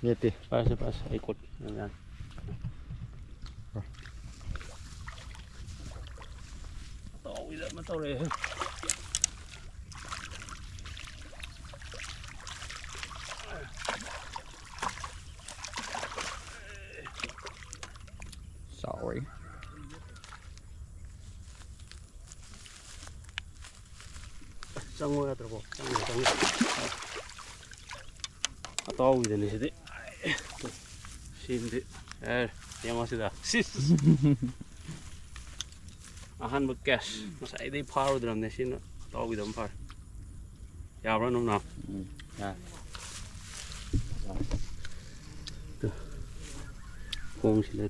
ꯅꯠꯇꯦ, ꯄꯥꯏꯔꯁꯦ, ꯄꯥꯏꯔꯁꯦ, ꯑꯩ ꯀꯣꯠꯀꯦ꯫ ꯌꯥꯅꯤ, ꯌꯥꯅꯤ꯫ ꯇꯧꯔꯤꯗ ꯑꯃ ꯇꯧꯔꯛꯑꯦ꯫ ꯆꯥꯎꯔꯦ꯫ ꯆꯪꯉꯣ ꯌꯥꯗ꯭ꯔꯕꯣ? ꯆꯪꯉꯣ, ꯆꯪꯉꯣ꯫ ꯑꯇꯥꯎꯕꯤꯗꯅꯤ ꯁꯤꯗꯤ꯫ ꯁꯤꯃꯗꯤ꯫ ꯑꯦ, ꯌꯦꯡꯉꯣ ꯁꯤꯗ꯫ ꯁꯤꯁ꯫ ꯑꯍꯥꯟꯕ ꯀꯦꯁ꯫ ꯉꯁꯥꯏꯗꯩ ꯐꯥꯔꯨꯗ꯭ꯔꯕꯅꯦ꯫ ꯁꯤꯅ ꯑꯇꯥꯎꯕꯤꯗ ꯑꯃ ꯐꯥꯔꯦ꯫ ꯌꯥꯕ꯭ꯔꯥ, ꯅꯨꯡꯅꯥꯎ? ꯎꯝ, ꯌꯥꯔꯦ꯫ ꯈꯣꯡꯁꯤꯗ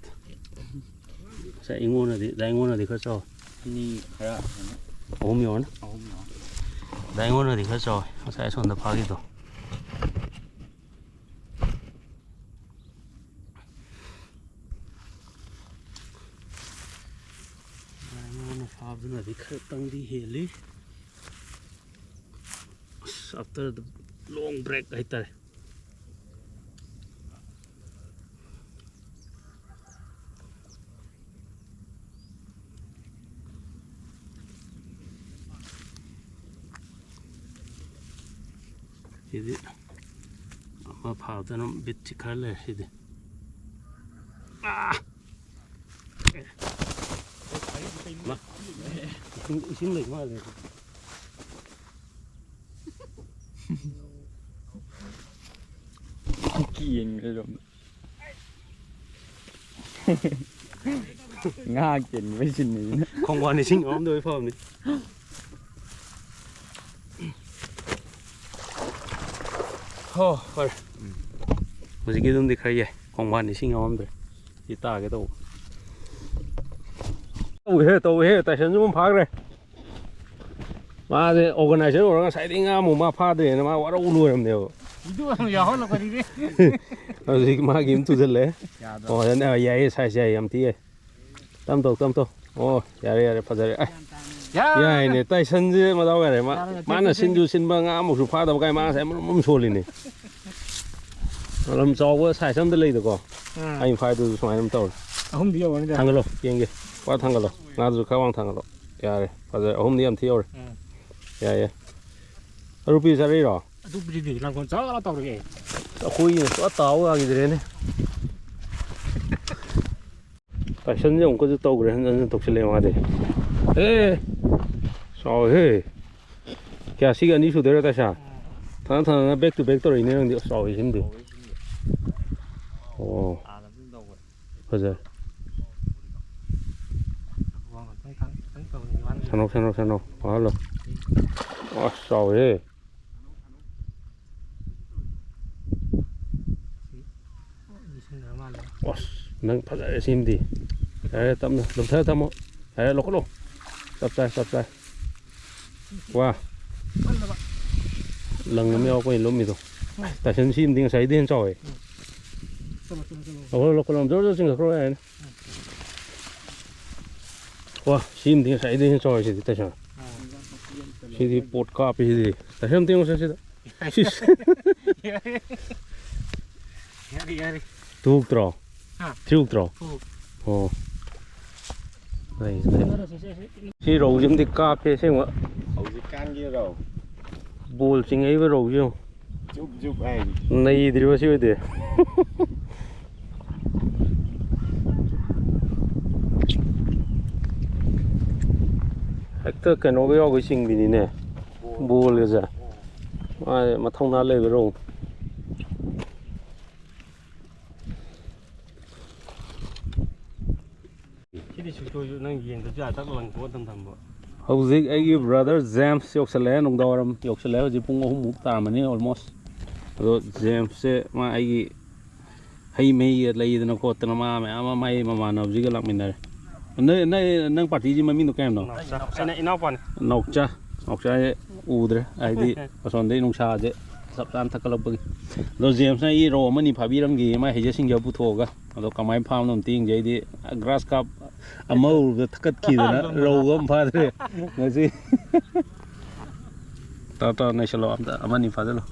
ꯉꯁꯥꯏ ꯑꯩꯉꯣꯟꯗꯗꯤ, ꯗꯥ ꯑꯩꯉꯣꯟꯗꯗꯤ ꯈꯔ ꯆꯥꯎꯋꯦ꯫ ꯑꯅꯤ ꯈꯔ ꯀꯩꯅꯣ, ꯑꯍꯨꯝ ꯌꯧꯔꯅꯤ꯫ ꯑꯍꯨꯝ ꯌꯧꯔꯅꯤ꯫ ꯗꯥ ꯑꯩꯉꯣꯟꯗꯗꯤ ꯈꯔ ꯆꯥꯎꯋꯦ, ꯉꯁꯥꯏ ꯑꯁꯣꯝꯗ ꯐꯥꯈꯤꯕꯗꯣ꯫ ꯗꯥ ꯑꯩꯉꯣꯟꯗ ꯐꯥꯕꯗꯨꯅꯗꯤ ꯈꯔꯇꯪꯗꯤ ꯍꯦꯜꯂꯤ꯫ ꯑꯁ, after the long break ꯍꯥꯏꯇꯥꯔꯦ꯫ ꯁꯤꯗꯤ ꯑꯃ ꯐꯥꯕꯗꯅ ꯕꯤꯠꯁꯤ ꯈꯔ ꯂꯩꯔꯦ ꯁꯤꯗꯤ꯫ ꯑꯥ! ꯃꯥ, ꯏꯁꯤꯡ, ꯏꯁꯤꯡ ꯂꯩ ꯃꯥꯜꯂꯦ꯫ ꯀꯦꯟꯈ꯭ꯔꯦ ꯁꯣꯝꯗ꯫ ꯉꯥ ꯀꯦꯟꯕꯩ ꯁꯤꯟꯅꯤꯁꯤꯅ꯫ ꯈꯣꯡꯕꯥꯟ ꯏꯁꯤꯡ ꯌꯥꯎꯔꯝꯗꯕꯩ ꯐꯕꯅꯤ꯫ ꯍꯣ, ꯐꯔꯦ꯫ ꯍꯧꯖꯤꯛꯀꯤ ꯑꯗꯨꯝꯗꯤ ꯈꯔ ꯌꯥꯏ꯫ ꯈꯣꯡꯕꯥꯟ ꯏꯁꯤꯡ ꯌꯥꯎꯔꯝꯗ꯭ꯔꯦ꯫ ꯁꯤ ꯇꯥꯒꯦ ꯇꯧꯕ꯫ ꯇꯧꯏꯍꯦ, ꯇꯧꯏꯍꯦ꯫ ꯇꯥꯏꯁꯟꯁꯨ ꯑꯃꯨꯛ ꯐꯥꯈ꯭ꯔꯦ꯫ ꯃꯥꯁꯦ organizer ꯑꯣꯏꯔꯒ ꯉꯁꯥꯏꯗꯒꯤ ꯉꯥ ꯑꯃꯨꯛ ꯃꯥ ꯐꯥꯗ꯭ꯔꯦꯅ ꯃꯥ ꯋꯥꯔꯧ ꯂꯣꯏꯔꯝꯅꯦꯕ꯫ ꯚꯤꯗꯤꯑꯣ ꯑꯃ ꯌꯥꯎꯍꯜꯂꯛꯄꯅꯤꯅꯦ꯫ ꯍꯧꯖꯤꯛ ꯃꯥꯒꯤ ꯑꯃ ꯇꯨꯁꯜꯂꯦ꯫ ꯌꯥꯗ꯭ꯔꯣ? ꯑꯣ, ꯌꯥꯏꯌꯦ, size ꯌꯥꯏꯌꯦ, ꯌꯥꯝ ꯊꯤ ꯌꯥꯏ꯫ ꯇꯝ ꯇꯧ, ꯇꯝ ꯇꯧ꯫ ꯑꯣ, ꯌꯥꯔꯦ, ꯌꯥꯔꯦ, ꯐꯖꯔꯦ꯫ ꯑꯦ, ꯌꯥꯔꯦ꯫ ꯌꯥꯏꯅꯦ, ꯇꯥꯏꯁꯟꯁꯦ ꯃꯗꯥꯎ ꯌꯥꯔꯦ꯫ ꯃꯥ, ꯌꯥꯔꯦ, ꯌꯥꯔꯦ, ꯃꯥꯅ ꯆꯠꯁꯤ, ꯁꯤꯟꯁꯨ ꯁꯤꯟꯕ, ꯉꯥ ꯑꯃꯨꯛꯁꯨ ꯐꯥꯗꯕ ꯀꯥꯏ, ꯃꯥ ꯉꯁꯥꯏ ꯃꯔꯨꯝ ꯑꯃ ꯁꯣꯜꯂꯤꯅꯦ꯫ ꯃꯔꯨꯝ ꯆꯥꯎꯕ size ꯑꯝꯗ ꯂꯩꯗꯀꯣ꯫ ꯑꯥ꯫ ꯑꯩꯅ ꯐꯥꯏꯗꯨꯁꯨ ꯁꯨꯃꯥꯏꯅ ꯑꯗꯨꯝ ꯇꯧꯔꯦ꯫ ꯑꯍꯨꯝꯗꯤ ꯌꯧꯔꯅꯤꯗ꯫ ꯊꯥꯡꯒꯠꯂꯣ, ꯌꯦꯡꯒꯦ꯫ ꯄꯨꯔꯥ ꯊꯥꯡꯒꯠꯂꯣ꯫ ꯉꯥꯗꯨꯁꯨ ꯈꯔ ꯋꯥꯡ ꯊꯥꯡꯒꯠꯂꯣ꯫ ꯌꯥꯔꯦ, ꯐꯖꯔꯦ꯫ ꯑꯍꯨꯝꯗꯤ ꯌꯥꯝ ꯊꯤ ꯌꯧꯔꯦ꯫ ꯑꯥ꯫ ꯌꯥꯏ, ꯌꯥꯏ꯫ ꯑꯔꯨꯄꯤ ꯆꯥꯔꯛꯏꯔꯣ? ꯑꯗꯨꯕꯨꯗꯤ ꯂꯥꯡꯒꯣꯜ ꯆꯥꯎꯔ ꯇꯧꯔꯒꯦ꯫ ꯑꯩꯈꯣꯏꯒꯤꯅ ꯄꯨꯔꯥ ꯇꯥꯎ ꯌꯥꯈꯤꯗ꯭ꯔꯦꯅꯦ꯫ ꯇꯥꯏꯁꯟꯁꯦ ꯑꯃꯨꯛꯀꯁꯨ ꯇꯧꯈ꯭ꯔꯦ, ꯍꯟꯖꯟ ꯍꯟꯖꯟ ꯇꯧꯁꯤꯜꯂꯛꯑꯦ ꯃꯥꯗꯤ꯫ ꯑꯦ, ꯆꯥꯎꯋꯦꯍꯦ꯫ ꯀꯌꯥ, ꯁꯤꯒ ꯑꯅꯤ ꯁꯨꯗꯣꯏꯔꯣ, ꯇꯥꯏꯁꯟ? ꯊꯪꯅ ꯊꯪꯅꯅ back to back ꯇꯧꯔꯛꯏꯅꯦ ꯅꯪꯗꯤ꯫ ꯑꯁ, ꯆꯥꯎꯋꯦ ꯁꯤꯃꯗꯤ꯫ ꯑꯣ, ꯐꯖꯔꯦ꯫ ꯁꯥꯟꯅꯧ, ꯁꯥꯟꯅꯧ, ꯁꯥꯟꯅꯧ꯫ ꯐꯥꯍꯜꯂꯣ꯫ ꯑꯁ, ꯆꯥꯎꯋꯦꯍꯦ꯫ ꯑꯁ, ꯅꯪ ꯐꯖꯔꯦ ꯁꯤꯃꯗꯤ꯫ ꯌꯥꯔꯦ, ꯇꯞꯅ ꯂꯨꯞꯊꯔ ꯊꯝꯃꯣ꯫ ꯌꯥꯔꯦ, ꯂꯧꯈꯠꯂꯣ꯫ ꯆꯞ ꯆꯥꯏ, ꯆꯞ ꯆꯥꯏ꯫ ꯋꯥ꯫ ꯂꯪ ꯑꯃ ꯌꯥꯎꯔꯛꯄꯩ ꯂꯨꯝꯃꯤꯗꯣ꯫ ꯇꯥꯏꯁꯟ, ꯁꯤꯃꯗꯤ ꯉꯁꯥꯏꯗꯩ ꯍꯦꯟꯅ ꯆꯥꯎꯋꯦ꯫ ꯂꯧꯈꯠꯂꯣ, ꯂꯧꯈꯠꯂꯣ, ꯖꯣꯔ ꯖꯣꯔ ꯆꯤꯡꯈꯠꯈ꯭ꯔꯣ ꯌꯥꯔꯦꯅꯦ꯫ ꯋꯥ, ꯁꯤꯃꯗꯤ ꯉꯁꯥꯏꯗꯩ ꯍꯦꯟꯅ ꯆꯥꯎꯋꯦ ꯁꯤꯗꯤ, ꯇꯥꯏꯁꯟ꯫ ꯁꯤꯗꯤ ꯄꯣꯠ ꯀꯥꯞꯄꯤ ꯁꯤꯗꯤ꯫ ꯇꯥꯏꯁꯟ, ꯑꯝꯇ ꯌꯦꯡꯉꯨꯁꯦ ꯁꯤꯗ꯫ ꯁꯤꯁ꯫ ꯌꯥꯔꯦ, ꯌꯥꯔꯦ꯫ ꯊꯨꯛꯇ꯭ꯔꯣ? ꯍꯥ? ꯊꯨꯛꯇ꯭ꯔꯣ? ꯊꯨꯛ꯫ ꯑꯣ꯫ ꯂꯩ, ꯂꯩ꯫ ꯁꯤ ꯔꯧꯁꯤꯃꯗꯤ ꯀꯥꯞꯄꯦ ꯑꯁꯦꯡꯕ꯫ ꯍꯧꯖꯤꯛꯀꯥꯟꯒꯤ ꯔꯧ꯫ ꯕꯣꯜ ꯆꯤꯡꯉꯛꯏꯕ ꯔꯧꯁꯤ ꯌꯦꯡꯉꯨ꯫ ꯖꯨꯞ ꯖꯨꯞ ꯍꯥꯏꯅꯤ꯫ ꯅꯩꯗ꯭ꯔꯤꯕ ꯁꯤ ꯑꯣꯏꯗꯤ꯫ ꯍꯦꯛꯇ ꯀꯩꯅꯣꯒ ꯌꯥꯎꯒꯩ ꯆꯤꯡꯕꯤꯅꯤꯅꯦ꯫ ꯕꯣꯜꯒꯁꯦ꯫ ꯃꯥ ꯃꯊꯧꯅꯥ ꯂꯩꯕ ꯔꯧ꯫ ꯁꯤꯗꯤ ꯁꯨꯛꯁꯣꯏꯁꯨ ꯅꯪ ꯌꯦꯟꯗꯁꯨ ꯌꯥ ꯇꯛ ꯂꯪꯊꯣꯛꯑ ꯊꯝ ꯊꯝꯕ꯫ ꯍꯧꯖꯤꯛ ꯑꯩꯒꯤ brother ꯖꯦꯝꯁ ꯌꯧꯁꯜꯂꯛꯑꯦ, ꯅꯨꯡꯗꯥꯡꯋꯥꯏꯔꯝ ꯌꯧꯁꯜꯂꯛꯑꯦ꯫ ꯍꯧꯖꯤꯛ ꯄꯨꯡ ꯑꯍꯨꯝꯃꯨꯛ ꯇꯥꯔꯝꯃꯅꯤ almost꯫ ꯑꯗꯣ ꯖꯦꯝꯁꯁꯦ ꯃꯥ ꯑꯩꯒꯤ ꯍꯩ ꯃꯍꯤꯒ ꯂꯩꯗꯅ ꯈꯣꯠꯇꯅ ꯃꯥ ꯃꯌꯥꯝ ꯑꯃ ꯃꯥꯏ ꯃꯃꯥꯟꯅꯕꯁꯤꯒ ꯂꯥꯛꯃꯤꯟꯅꯔꯦ꯫ ꯅꯪ, ꯅꯪ, ꯅꯪ partyꯁꯤ ꯃꯃꯤꯡꯗꯣ ꯀꯩ ꯍꯥꯏꯕꯅꯣ? ꯅꯥꯎꯆꯥ꯫ ꯑꯩꯅ ꯏꯅꯥꯎꯄꯥꯅꯤ꯫ ꯅꯥꯎꯆꯥ꯫ ꯅꯥꯎꯆꯥꯁꯦ ꯎꯗ꯭ꯔꯦ, ꯍꯥꯏꯗꯤ ꯑꯁꯣꯝꯗꯩ ꯅꯨꯡꯁꯥꯁꯦ ꯆꯞ ꯆꯥꯅ ꯊꯛꯀꯠꯂꯛꯄꯒꯤ꯫ ꯑꯗꯣ ꯖꯦꯝꯁꯅ ꯑꯩ ꯔꯧ ꯑꯃꯅꯤ ꯐꯥꯕꯤꯔꯝꯒꯦ, ꯃꯥꯏ ꯍꯩꯖ ꯁꯤꯡꯖ ꯄꯨꯊꯣꯛꯑꯒ꯫ ꯑꯗꯣ ꯀꯃꯥꯏꯅ ꯐꯥꯕꯅꯣ ꯑꯝꯇ ꯌꯦꯡꯁꯦ꯫ ꯑꯩꯗꯤ grass carp ꯑꯃ ꯎꯔꯨꯕꯗ ꯊꯛꯀꯠꯈꯤꯗꯅ ꯔꯧꯒ ꯑꯃ ꯐꯥꯗ꯭ꯔꯦ ꯉꯁꯤ꯫ ꯇꯥ ꯇꯥ ꯅꯩꯁꯜꯂꯣ, ꯑꯝꯇ ꯑꯃꯅꯤ ꯐꯥꯖꯜꯂꯣ꯫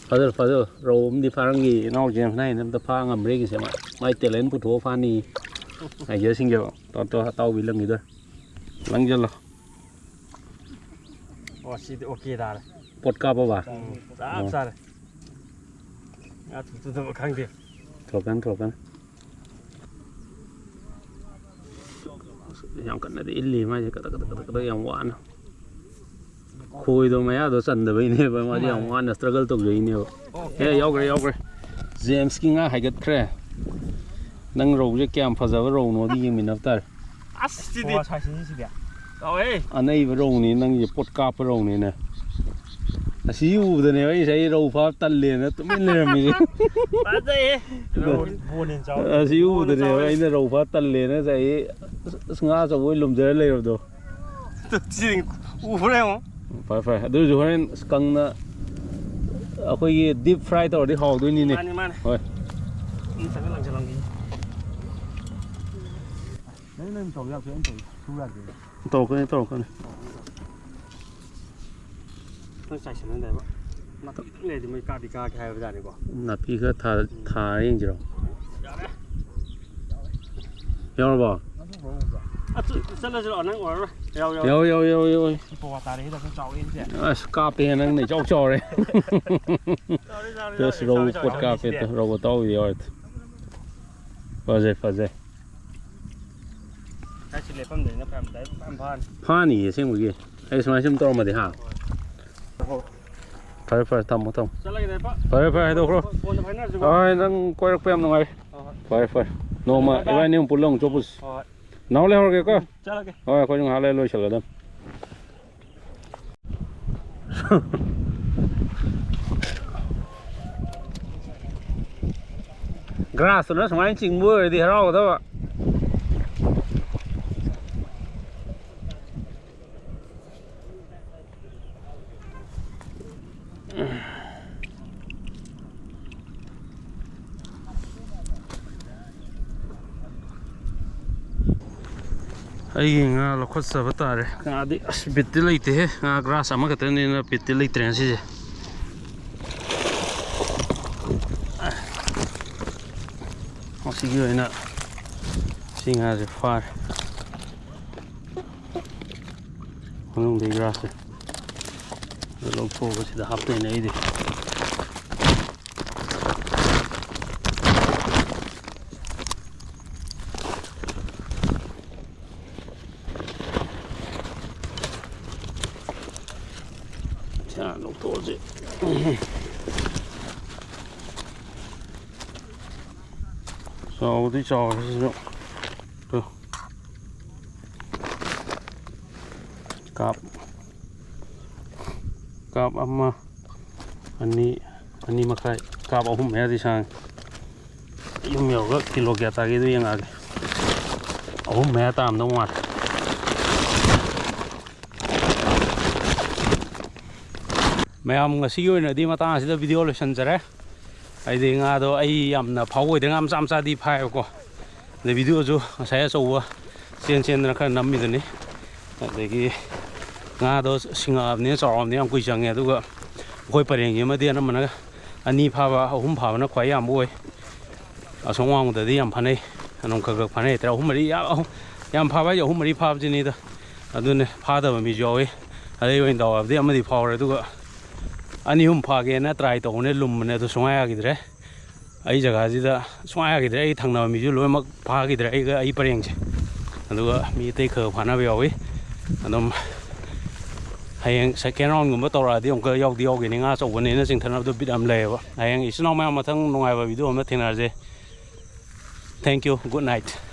ꯐꯥꯖꯜꯂꯣ, ꯐꯥꯖꯜꯂꯣ꯫ ꯔꯧ ꯑꯃꯗꯤ ꯐꯥꯔꯝꯒꯦ ꯏꯅꯥꯎ ꯖꯦꯝꯁꯅ꯫ ꯑꯩꯅ ꯑꯝꯇ ꯐꯥ ꯉꯝꯕ꯭ꯔꯥ ꯌꯦꯡꯁꯦ꯫ ꯃꯥ, ꯃꯥꯏ talent ꯄꯨꯊꯣꯛꯑ ꯐꯥꯅꯤ꯫ ꯍꯩꯖ ꯁꯤꯡꯖ꯫ ꯇꯥ ꯇꯥ ꯑꯇꯥꯎꯕꯤ ꯂꯪꯈꯤꯗꯣꯔꯦ꯫ ꯂꯪꯖꯜꯂꯣ꯫ ꯑꯣ, ꯁꯤꯗꯤ okay ꯇꯥꯔꯦ꯫ ꯄꯣꯠ ꯀꯥꯞꯄꯕ? ꯎꯝ, ꯆꯞ ꯑꯣ꯫ ꯆꯥꯔꯦ꯫ ꯉꯥ ꯊꯨ ꯊꯨꯗꯕ ꯈꯪꯗꯦ꯫ ꯊꯣꯛꯀꯅꯤ, ꯊꯣꯛꯀꯅꯤ꯫ ꯌꯥꯝ ꯀꯟꯅꯗꯤ ꯏꯜꯂꯤ ꯃꯥꯏꯁꯦ, ꯀꯗꯛ ꯀꯗꯛ ꯀꯗꯛ ꯀꯗꯛ ꯌꯥꯝ ꯋꯥꯅ꯫ ꯈꯣꯏꯗꯣ ꯃꯌꯥꯗꯣ ꯆꯟꯗꯕꯩꯅꯦꯕ, ꯃꯥꯗꯤ ꯌꯥꯝ ꯃꯥꯅꯦ꯫ ꯋꯥꯅ struggle ꯇꯧꯖꯩꯅꯦꯕ꯫ Okay꯫ ꯑꯦ, ꯌꯥꯎꯈ꯭ꯔꯦ, ꯌꯥꯎꯈ꯭ꯔꯦ꯫ ꯖꯦꯝꯁꯀꯤ ꯉꯥ ꯍꯥꯏꯒꯠꯈ꯭ꯔꯦ꯫ ꯅꯪ ꯔꯧꯁꯦ ꯀꯌꯥꯝ ꯐꯖꯕ ꯔꯧꯅꯣꯗꯤ ꯌꯦꯡꯃꯤꯟꯅꯕ ꯇꯥꯔꯦ꯫ ꯑꯁ, ꯁꯤꯗꯤ꯫ ꯄꯋꯥ ꯁꯥꯏꯖꯁꯤꯅꯤ ꯁꯤꯗꯤ꯫ ꯆꯥꯎꯋꯦ꯫ ꯑꯅꯩꯕ ꯔꯧꯅꯤ ꯅꯪꯒꯤ, ꯄꯣꯠ ꯀꯥꯞꯄ ꯔꯧꯅꯤꯅꯦ꯫ ꯑꯁꯤ ꯎꯕꯗꯅꯦꯕ ꯑꯩ ꯉꯁꯥꯏ ꯔꯧ ꯐꯥꯕ ꯇꯜꯂꯦꯅ ꯇꯨꯃꯤꯟ ꯂꯩꯔꯝꯃꯤꯁꯦ꯫ ꯐꯖꯩꯌꯦ꯫ ꯕꯣꯟ ꯍꯦꯟꯅ ꯆꯥꯎꯋꯦ꯫ ꯑꯁꯤ ꯎꯕꯗꯅꯦꯕ ꯑꯩꯅ ꯔꯧ ꯐꯥꯕ ꯇꯜꯂꯦꯅ ꯉꯁꯥꯏ ꯑꯁ ꯉꯥ ꯑꯆꯧꯕ ꯑꯣꯏꯅ ꯂꯨꯝꯖꯔ ꯂꯩꯔꯕꯗꯣ꯫ ꯁꯤ ꯎꯕ꯭ꯔꯥ ꯌꯦꯡꯉꯣ꯫ ꯐꯔꯦ ꯐꯔꯦ, ꯑꯗꯨ ꯑꯣꯏꯔꯁꯨ ꯍꯣꯔꯦꯟ ꯑꯁ ꯀꯪꯅ ꯑꯩꯈꯣꯏꯒꯤ ꯗꯤꯞ ꯐ꯭ꯔꯥꯏ ꯇꯧꯔꯗꯤ ꯍꯥꯎꯗꯣꯏꯅꯤꯅꯦ꯫ ꯃꯥꯅꯤ ꯃꯥꯅꯤ꯫ ꯍꯣꯏ꯫ ꯅꯪ ꯆꯪꯉ ꯂꯪꯁꯤꯜꯂꯝꯒꯦ꯫ ꯅꯪ ꯅꯪ ꯇꯧ ꯌꯥꯗ꯭ꯔꯦ ꯑꯩꯅ ꯇꯧ ꯁꯨ ꯌꯥꯗ꯭ꯔꯦ꯫ ꯇꯧꯔꯛꯀꯅꯤ ꯇꯧꯔꯛꯀꯅꯤ꯫ ꯈꯔ ꯆꯥꯏꯁꯤꯟꯅꯗꯦꯕ꯫ ꯅꯥꯄꯤ ꯈꯤꯇꯪ ꯂꯩꯔꯗꯤ ꯃꯣꯏ ꯀꯥꯗꯤ ꯀꯥꯒꯦ ꯍꯥꯏꯕꯖꯥꯠꯅꯤꯀꯣ꯫ ꯅꯥꯄꯤ ꯈꯔ ꯊꯥ ꯊꯥꯔ ꯌꯦꯡꯁꯤꯔꯣ? ꯌꯥꯔꯦ꯫ ꯌꯥꯎꯔꯕꯣ? ꯑꯗꯨ ꯆꯠꯂꯁꯤꯔꯣ? ꯅꯪ ꯑꯣꯏꯔꯔꯣꯏ꯫ ꯌꯥꯎ ꯌꯥꯎ꯫ ꯌꯥꯎ ꯌꯥꯎ ꯌꯥꯎ ꯌꯥꯎ꯫ ꯄꯋꯥ ꯇꯥꯔꯦ ꯍꯤꯗꯥꯛ ꯆꯥꯎꯋꯦ ꯁꯤꯗꯤ꯫ ꯑꯁ ꯀꯥꯞꯄꯦ ꯅꯪꯅ ꯏꯆꯥꯎ ꯆꯥꯎꯔꯦ꯫ ꯆꯥꯎꯔꯦ ꯆꯥꯎꯔꯦ ꯆꯥꯎꯔꯦ꯫ ꯑꯁ ꯔꯧ ꯆꯥꯎꯔꯦ ꯄꯣꯠ ꯆꯥꯎꯔꯦ ꯀꯥꯞꯄꯦ ꯁꯤꯗꯤ꯫ ꯔꯧ ꯑꯇꯥꯎꯕꯗꯤ ꯌꯥꯎꯔꯦ꯫ ꯐꯖꯩ ꯐꯖꯩ꯫ ꯉꯁꯤ ꯂꯦꯞꯐꯝꯗꯩꯅ ꯐꯅꯌꯥꯝ ꯗꯥꯏꯔꯦꯛ ꯐꯅꯌꯥꯝ ꯐꯥꯅꯤ꯫ ꯐꯥꯅꯤꯌꯦ ꯑꯁꯦꯡꯕꯒꯤ꯫ ꯑꯩ ꯁꯨꯃꯥꯏꯅ ꯁꯨꯝ ꯇꯧꯔꯝꯃꯗꯤ ꯍꯥ꯫ ꯍꯣꯏ꯫ ꯐꯔꯦ ꯐꯔꯦ ꯊꯝꯃꯣ ꯊꯝꯃꯣ꯫ ꯆꯠꯂꯒꯦ ꯗꯥꯏꯔꯦꯛ ꯄ꯫ ꯐꯔꯦ ꯐꯔꯦ ꯍꯥꯏꯗꯣꯛꯈ꯭ꯔꯣ꯫ ꯐꯣꯟꯗ ꯐꯥꯏꯅꯔꯁꯤꯀꯣ꯫ ꯍꯣꯏ ꯅꯪ ꯀꯣꯏꯔꯛꯄ ꯌꯥꯝ ꯅꯨꯡꯉꯥꯏꯔꯦ꯫ ꯍꯣꯏ ꯍꯣꯏ꯫ ꯐꯔꯦ ꯐꯔꯦ꯫ ꯅꯣꯡꯃ ꯕꯥꯏ ꯕꯥꯏ꯫ ꯏꯕꯥꯅꯤ ꯑꯃꯨꯛ ꯄꯨꯜꯂ ꯑꯃꯨꯛ ꯆꯣꯄꯨꯁꯤ꯫ ꯍꯣꯏ ꯍꯣꯏ꯫ ꯅꯥꯎ ꯂꯩꯍꯧꯔꯒꯦꯀꯣ꯫ ꯎꯝ ꯆꯠꯂꯒꯦ꯫ ꯍꯣꯏ ꯑꯩꯈꯣꯏꯁꯨ ꯉꯥꯏꯍꯥꯛ ꯂꯩꯔ ꯂꯣꯏꯁꯤꯜꯂꯗꯝ꯫ ꯒ꯭ꯔꯥꯁꯇꯨꯅ ꯁꯨꯃꯥꯏꯅ ꯆꯤꯡꯕ ꯑꯣꯏꯔꯗꯤ ꯍꯔꯥꯎꯒꯗꯕ꯫ ꯑꯩꯒꯤ ꯉꯥ ꯂꯧꯈꯠꯆꯕ ꯇꯥꯔꯦ꯫ ꯉꯥꯗꯤ ꯑꯁ ꯕꯤꯠꯇꯤ ꯂꯩꯇꯦꯍꯦ꯫ ꯉꯥ ꯒ꯭ꯔꯥꯁ ꯑꯃꯈꯛꯇꯅꯤꯅ ꯕꯤꯠꯇꯤ ꯂꯩꯇ꯭ꯔꯦ ꯉꯁꯤꯁꯦ꯫ ꯉꯁꯤꯒꯤ ꯑꯣꯏꯅ ꯁꯤ ꯉꯥꯁꯦ ꯐꯥꯔꯦ꯫ ꯃꯅꯨꯡꯗꯩ ꯒ꯭ꯔꯥꯁꯁꯦ ꯑꯗꯨ ꯂꯧꯊꯣꯛꯑꯒ ꯁꯤꯗ ꯍꯥꯞꯇꯣꯏꯅꯦ ꯑꯩꯗꯤ꯫ ꯁꯤ ꯍꯥꯟꯅ ꯂꯧꯊꯣꯛꯑꯁꯤ꯫ ꯆꯥꯎꯕꯗꯤ ꯆꯥꯎꯔꯦ ꯁꯤꯁꯨ꯫ ꯇꯨ꯫ ꯀꯥꯞ꯫ ꯀꯥꯞ ꯑꯃ, ꯑꯅꯤ, ꯑꯅꯤ ꯃꯈꯥꯏ, ꯀꯥꯞ ꯑꯍꯨꯝ ꯃꯌꯥꯗꯤ ꯁꯥꯡꯉꯤ꯫ ꯌꯨꯝ ꯌꯧꯔꯒ ꯀꯤꯂꯣ ꯀꯌꯥ ꯇꯥꯒꯦꯗꯣ ꯌꯦꯡꯉꯛꯑꯒꯦ꯫ ꯑꯍꯨꯝ ꯃꯌꯥ ꯇꯥꯔꯝꯗꯧ ꯃꯥꯜꯂꯦ꯫ ꯃꯌꯥꯝ, ꯉꯁꯤꯒꯤ ꯑꯣꯏꯅꯗꯤ ꯃꯇꯥꯡ ꯑꯁꯤꯗ ꯚꯤꯗꯤꯑꯣ ꯂꯣꯏꯁꯤꯟꯖꯔꯦ꯫ ꯍꯥꯏꯗꯤ ꯉꯥꯗꯣ ꯑꯩ ꯌꯥꯝꯅ ꯐꯥꯎ ꯑꯣꯏꯗꯦ, ꯉꯥ ꯃꯆꯥ ꯃꯆꯥꯗꯤ ꯐꯥꯏꯌꯦꯕꯀꯣ꯫ ꯑꯗꯩ ꯚꯤꯗꯤꯑꯣꯁꯨ ꯉꯁꯥꯏ ꯑꯆꯧꯕ ꯆꯦꯟ ꯆꯦꯟꯗꯅ ꯈꯔ ꯅꯝꯃꯤꯗꯨꯅꯤ꯫ ꯑꯗꯒꯤ ꯉꯥꯗꯣ ꯁꯤꯡꯉꯛꯑꯕꯅꯤꯅ, ꯆꯥꯎꯔꯛꯑꯕꯅꯤꯅ ꯌꯥꯝ ꯀꯨꯏ ꯆꯪꯉꯦ꯫ ꯑꯗꯨꯒ ꯑꯩꯈꯣꯏ ꯄꯔꯦꯡꯒꯤ ꯑꯃꯗꯤ ꯑꯅꯝꯕꯅ ꯑꯅꯤ ꯐꯥꯕ, ꯑꯍꯨꯝ ꯐꯥꯕꯅ ꯈ꯭ꯋꯥꯏ ꯌꯥꯝꯕ ꯑꯣꯏ꯫ ꯑꯁꯣꯝ ꯋꯥꯡꯃꯗꯗꯤ ꯌꯥꯝ ꯐꯥꯅꯩ, ꯑꯗꯨꯝ ꯈꯔ ꯈꯔ ꯐꯥꯅꯩ ꯍꯥꯏꯇꯥꯔꯦ꯫ ꯑꯍꯨꯝ ꯃꯔꯤ, ꯌꯥꯝ, ꯑꯍꯨꯝ, ꯌꯥꯝ ꯐꯥꯕ ꯍꯥꯏꯁꯦ ꯑꯍꯨꯝ ꯃꯔꯤ ꯐꯥꯕꯁꯤꯅꯤꯗ꯫ ꯑꯗꯨꯅ ꯐꯥꯗꯕ ꯃꯤꯁꯨ ꯌꯥꯎꯋꯤ꯫ ꯑꯗꯩ ꯑꯣꯏꯅ ꯗꯥꯎ ꯌꯥꯕꯗꯤ ꯑꯃꯗꯤ ꯐꯥꯎꯔꯦ꯫ ꯑꯗꯨꯒ ꯑꯅꯤ ꯑꯍꯨꯝ ꯐꯥꯒꯦꯅ ꯇ꯭ꯔꯥꯏ ꯇꯧꯕꯅꯦ, ꯂꯨꯝꯕꯅꯦ, ꯑꯗꯨ ꯁꯨꯡꯌꯥ ꯌꯥꯈꯤꯗ꯭ꯔꯦ꯫ ꯑꯩ ꯖꯒꯥꯁꯤꯗ ꯁꯨꯡꯌꯥ ꯌꯥꯈꯤꯗ꯭ꯔꯦ꯫ ꯑꯩ ꯊꯪꯅꯕ ꯃꯤꯁꯨ ꯂꯣꯏꯅꯃꯛ ꯐꯥꯈꯤꯗ꯭ꯔꯦ, ꯑꯩꯒ ꯑꯩ ꯄꯔꯦꯡꯁꯦ꯫ ꯑꯗꯨꯒ ꯃꯤ ꯑꯇꯩ ꯈꯔ ꯐꯥꯅꯕ ꯌꯥꯎꯋꯤ꯫ ꯑꯗꯨꯝ ꯍꯌꯦꯡ ꯁꯦꯀꯦꯟ ꯔꯥꯎꯟꯒꯨꯝꯕ ꯇꯧꯔꯛꯑꯗꯤ ꯑꯃꯨꯛꯀ ꯌꯥꯎꯗꯤ ꯌꯥꯎꯒꯅꯤ꯫ ꯉꯥ ꯑꯆꯧꯕꯅꯦꯅ ꯆꯤꯡꯊꯅꯕꯗꯣ ꯕꯤꯠ ꯌꯥꯝ ꯂꯩꯌꯦꯕ꯫ ꯍꯌꯦꯡ ꯏꯆꯤꯟ ꯏꯅꯥꯎ ꯃꯌꯥꯝ ꯃꯊꯪ ꯅꯨꯡꯉꯥꯏꯕ ꯚꯤꯗꯤꯑꯣ ꯑꯃ ꯊꯦꯡꯅꯔꯁꯦ꯫ Thank you, good night꯫